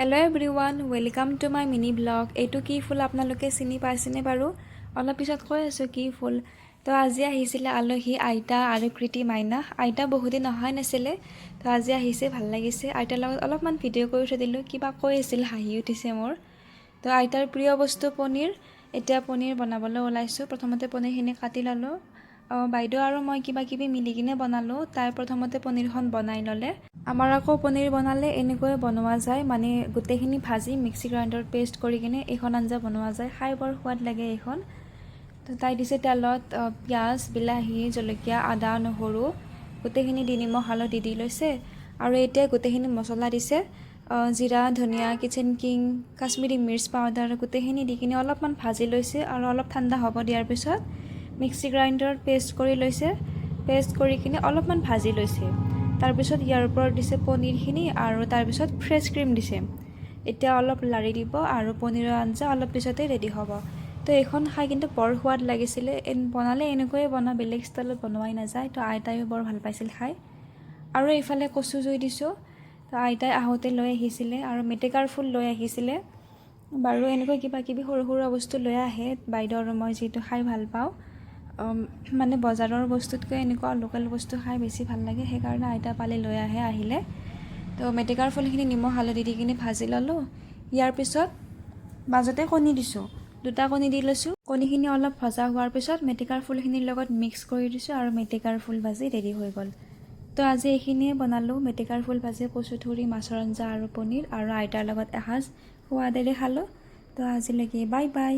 Hello everyone, welcome to my mini vlog. এইটো কি ফুল, আপোনালোকে চিনি পাইছেনে বাৰু? অলপ পিছত কৈ আছোঁ কি ফুল। তো আজি আহিছিলে আলহী, আইতা আৰু কৃতি মাইনা। আইতা বহুদিন অহাই নাছিলে, তো আজি আহিছে, ভাল লাগিছে। আইতাৰ লগত অলপমান ভিডিঅ' কৰি থৈ দিলোঁ। কিবা কৈ আছিল, হাঁহি উঠিছে মোৰ। তো আইতাৰ প্ৰিয় বস্তু পনীৰ। এতিয়া পনীৰ বনাবলৈ ওলাইছোঁ। প্ৰথমতে পনীৰখিনি কাটি ল'লোঁ। বাইদেউ আৰু মই কিবা কিবি মিলি কিনে বনালোঁ। তাই প্ৰথমতে পনীৰখন বনাই ল'লে। আমাৰ আকৌ পনীৰ বনালে এনেকৈয়ে বনোৱা যায়, মানে গোটেইখিনি ভাজি মিক্সি গ্ৰাইণ্ডাৰত পেষ্ট কৰি কিনে এইখন আঞ্জা বনোৱা যায়। খাই বৰ সোৱাদ লাগে এইখন। তো তাই দিছে তেলত পিঁয়াজ, বিলাহী, জলকীয়া, আদা, নহৰু গোটেইখিনি দি নিমখ হালধি দি লৈছে আৰু এতিয়া গোটেইখিনি মছলা দিছে, জিৰা, ধনিয়া, kitchen king, Kashmiri Mirch powder গোটেইখিনি দি কিনে অলপমান ভাজি লৈছে আৰু অলপ ঠাণ্ডা হ'ব দিয়াৰ পিছত মিক্সি গ্ৰাইণ্ডাৰত পেষ্ট কৰি লৈছে। পেষ্ট কৰি কিনে অলপমান ভাজি লৈছে। তাৰপিছত ইয়াৰ ওপৰত দিছে পনীৰখিনি আৰু তাৰপিছত ফ্ৰেছ ক্ৰীম দিছে। এতিয়া অলপ লাৰি দিব আৰু পনীৰৰ আঞ্জা অলপ পিছতে ৰেডি হ'ব। তো এইখন খাই কিন্তু বৰ সোৱাদ লাগিছিলে। বনালে এনেকৈয়ে বনাওঁ, বেলেগ ষ্টাইলত বনোৱাই নাযায়। তো আইতাইও বৰ ভাল পাইছিল খাই। আৰু এইফালে কচু জুই দিছোঁ। তো আইতাই আহোঁতে লৈ আহিছিলে আৰু মেটেকাৰ ফুল লৈ আহিছিলে বাৰু। এনেকৈ কিবা কিবি সৰু সুৰা বস্তু লৈ আহে বাইদেউ আৰু মই যিহেতু খাই ভাল পাওঁ, মানে বজাৰৰ বস্তুতকৈ এনেকুৱা লোকেল বস্তু খাই বেছি ভাল লাগে, সেইকাৰণে আইতা পালে লৈ আহে আহিলে। তো মেটেকাৰ ফুলখিনি নিমখ হালধি দি কিনে ভাজি ল'লোঁ। ইয়াৰ পিছত মাজতে কণী দিছোঁ, দুটা কণী দি লৈছোঁ। কণীখিনি অলপ ভজা হোৱাৰ পিছত মেটেকাৰ ফুলখিনিৰ লগত মিক্স কৰি দিছোঁ আৰু মেটেকাৰ ফুল ভাজি ৰেডি হৈ গ'ল। তো আজি এইখিনিয়ে বনালোঁ, মেটেকাৰ ফুল ভাজি, কচু থুৰি, মাছৰ আঞ্জা আৰু পনীৰ আৰু আইতাৰ লগত এসাঁজ সোৱাদেৰে খালোঁ। তো আজিলৈকে বাই বাই।